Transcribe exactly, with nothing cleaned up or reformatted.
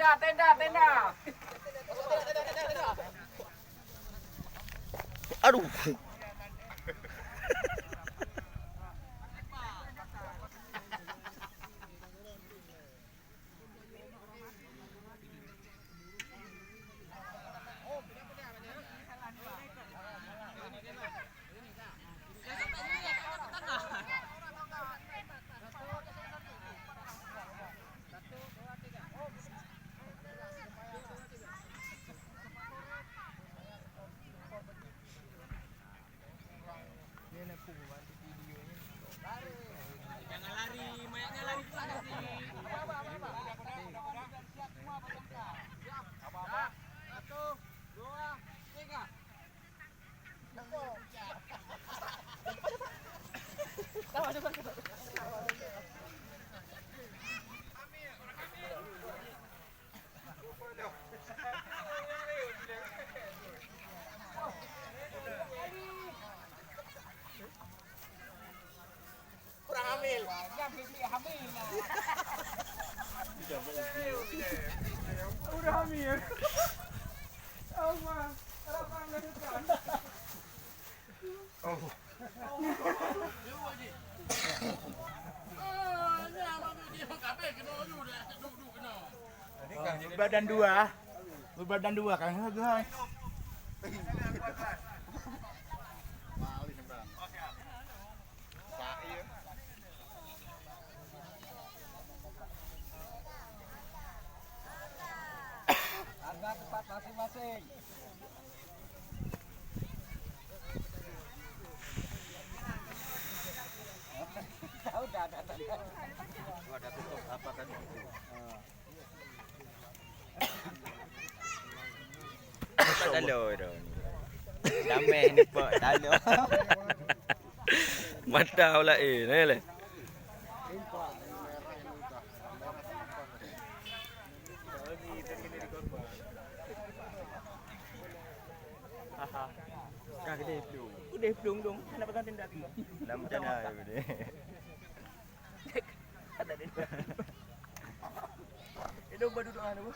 Tenda, tenda. Aduh. Jangan lari, mayatnya lari ke sana sih. Satu, dua, tiga. Kurang hamil. Udah hamil. Allah, kenapa nggak dekat? Oh. Badan dua. Badan dua kan. Harga tempat masing-masing. Udah, udah, udah. Udah tutup apa tadi? Talo dah. Damai ni pak talo. Mata ulah eh, ni le. Aha. Dah gede belum? Gede belum dong. Kenapa kan tindak? Dalam macam mana gede? Ada deh. Itu baru doa tu.